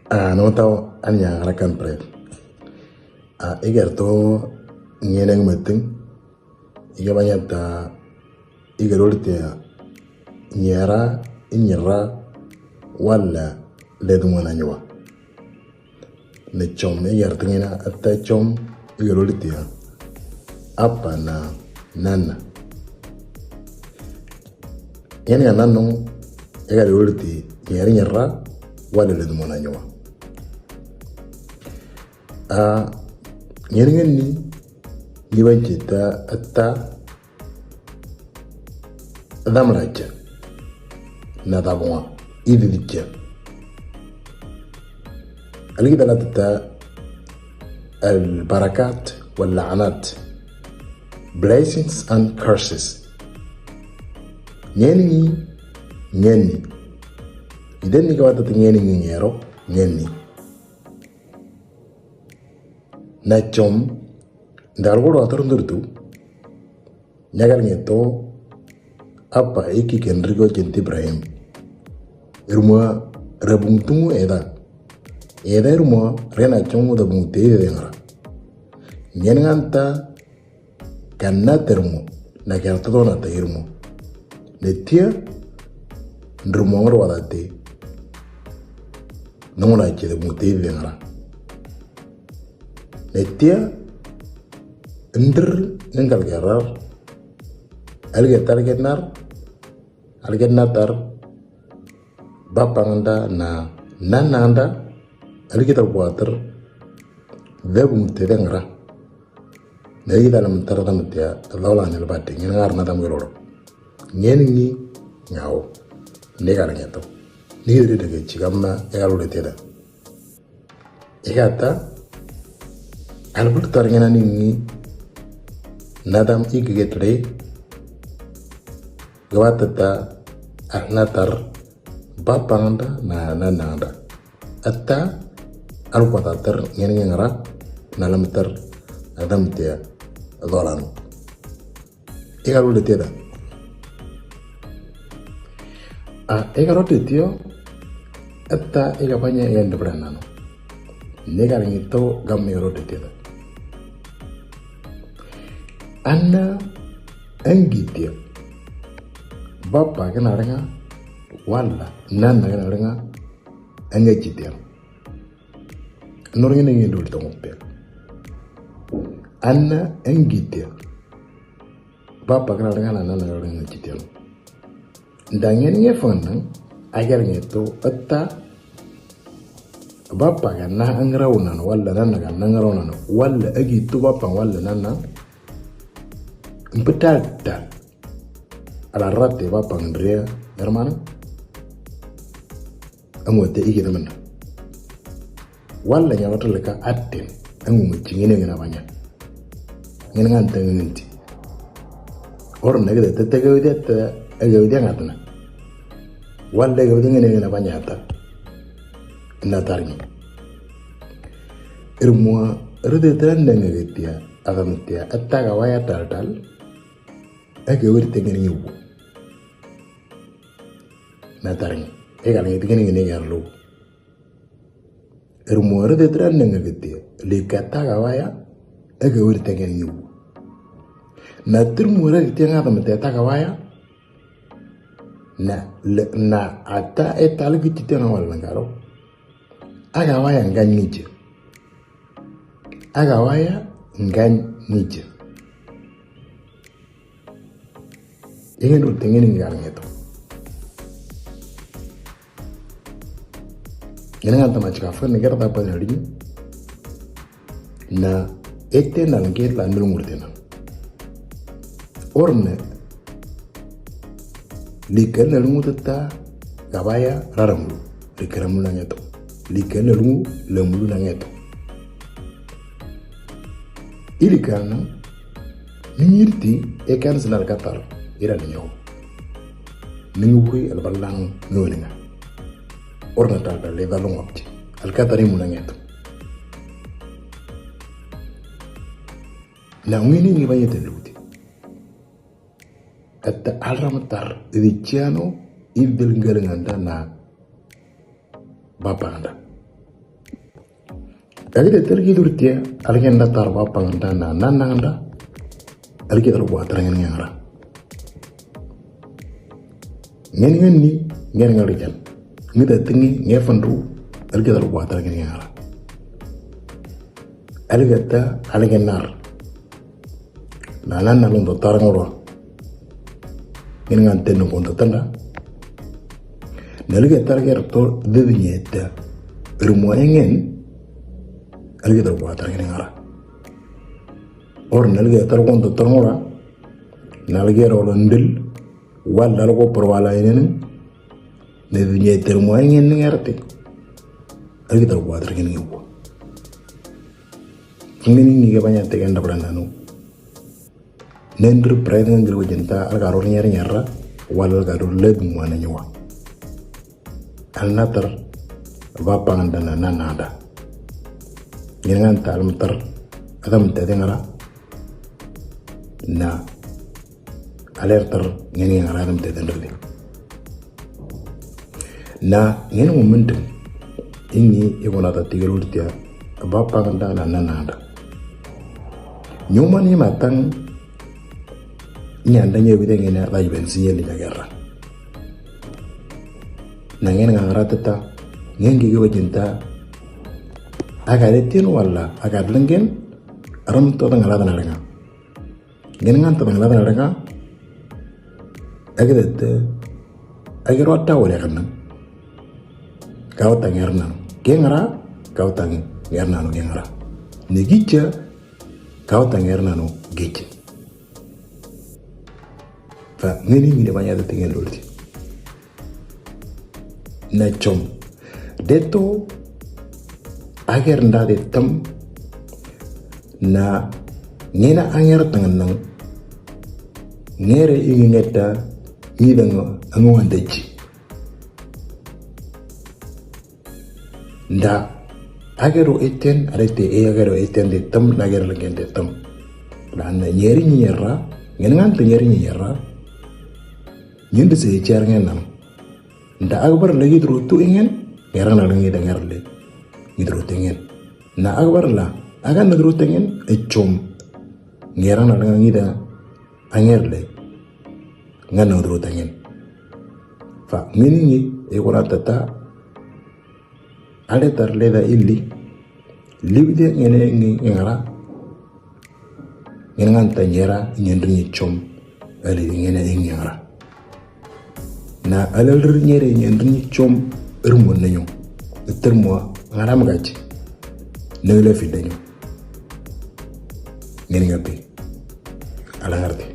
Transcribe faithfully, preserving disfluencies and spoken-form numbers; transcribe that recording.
A, no tau an yang rakan pre. A, igar to ngeneng meting. Iga banya ta igar ulti ya. Nyera, inyera, wala ledumana nyua. Ne chom igar tengena ata chom igar ulti ya. Apa na nana. Ngeneng nanu igar ulti nyera nyera wala ledumana nyua. A, ngeneng ni, ni banchita ata damraja na dabwa ididja. Aligi dalata ta البركات واللعنات, blessings and curses. Ngeneng ni, ngeneng ni. Idan ni kawata ta ngeneng ni ngero, ngeneng ni. Na chom, ndalgoro atar ndurtu. Nyagal ngeto, apa iki kendrigo jenti Ibrahim. Irmua rabung tungu eda. Eda irmua rena chongu da bung te ede ngara. Ngen nganta kanna termo, na kerto dona ta irmo. Netia, ndrumo ngoro wadate. Nongona chede bung te ede ngara. Netia, ndr nengkal gerar. Alge target nar. Alge natar. Bapangda na nanangda. Alge tar buatar. Debung tedengra. Negi dalam tar dam tia. Lola nel bati. Ngen ngar na dam geroro. Ngen ngi ngau. Nega ngeto. Negi dede chigama. Ega lule teda. Igata, albert targena ningi, nadam igigetre, gawatata, ahnatar, bapangda, na nanangda. Atta, alkwatatar, ngenengera, nalamtar, adamtia, dolan. Ega lule teda. A, ega rote tio, etta ega panya ega ndebra nano. Nega ringi to gam ega rote teda. Anna angi tio. Bapa kena renga, wala, nana kena renga, anga chitio. Norngi nengi dul tongo pe. Anna angi tio. Bapa kena renga, nana kena renga chitio. Ndangen nge fana, agar nge to etta. Bapa kena angraunan, wala nana kena angraunan, wala agi tu bapa wala nana. Mpetal tal. Ala rate bapa ngdria, hermano. Angu te igi na mena. Wala nya wata leka atin. Angu ngi chingine ngina banya. Ngina nganta nginti. Or na gede te te gede te gede ngatna. Wala gede ngine ngina banya ta. Na tarngi. Irmua rede te nanga getia. Adam tia. Ataga waya tal tal. Ege wiri te ngene nyubu. Na tarngi. Ega ngene ngene ngene yarlo. Irmua rede te nanga getia. Lika taga waya. Ege wiri te ngene nyubu. Na tirmua rede te ngata mete taga waya. Na le, na ata e tal giti te ngawal ngaro. Aga waya nganyi je. Aga waya nganyi je. Ingen dul tengin ngar ngeto. Ingen ngan tama chika fo ne gerda pa na ri. Na ete na nge la nul ngurte na. Orne. Likan na lungu tata gabaya raramulu. Likaramu na ngeto. Likan na lungu lamulu na ngeto. Ilikana ningirti ekan sinar katar ira ninyo. Ninguri albalang nuninga. Orna tal le balong opti. Alkatar imu na ngeto. Na ngini ngi baye teluti. Etta alramatar idi chiano idil ngalanganda na bapanda. Agi de tel ki durtia, algen da tarwa pangda na na nangda. Algi da lugwa tarangin ngara. Ngen ngen ni, ngen ngal jan. Ngi da tingi, nge fandu, algi da lugwa tarangin ngara. Algi da, algen nar. Na na na lundo tarangoro. Ngen ngan tenu kondo tanda. Nalgi da tarangin to, de nyeta. Rumo engen, algi da lugwa tarangin ngara. Or nalgi da tarangin to tarangora, nalgi ro lo ndil, wal dal ko por wala enen, ne dunya termo enen ngarte. Algi da lugwa tarangin ngi ko. Ngini ngi ke banya tegen da branda no. Nendri praying ngil wajinta alga ro nyar nyarra, wal alga ro led mwana nywa. Alnatar, va pangda na na nada. Ngen ngan ta almatar, adam te dengara. Na, alertar, ngen ngan ngara adam te dengara. Na, ngen momentum, ini ikonata tiga lurtia, va pangda na na nada. Nyuma ni matang, nyanda nyewi de ngena rajben siyel nyagerra. Na ngen ngara teta, ngen gigi wajinta, aga de tin wala, aga lengen, ram to ngala da nalenga. Ngen ngan to ngala da nalenga, aga de te, aga ro ta wala kana. Kau tangerna, gengra, kau tangerna no gengra. Ne gicha, kau tangerna no gicha. Fa ngini ngini banya da tingel ulti. Na chom. Deto ager nda de tam. Na ngena anger tangan nang. Ngere ingi ngeta ngidang anguan deji. Nda agero eten, arete e agero eten de tam, na agero legen de tam. La na nyeri nyerra, ngen ngan te nyeri nyerra. Nyen de se cher ngen nam. Nda agbar lagi dro tu ingen, ngerang na lagi da ngerle. Ngidro tengen. Na agbar la, agan na dro tengen, e chom. Ngerang na lagi da angerle. Ngan na dro tengen. Fa ngini ngi, e kora tata, ale tar leda illi, libide ngene ngi ngara, ngen ngan ta nyera, nyen ri nyi chom, ale ngene ngi ngara. Na ale ri nyere nyen ri nyi chom, ermo nenyo, termo ngara magachi, negle fidenyo. Ngen ngapi, ala ngarte.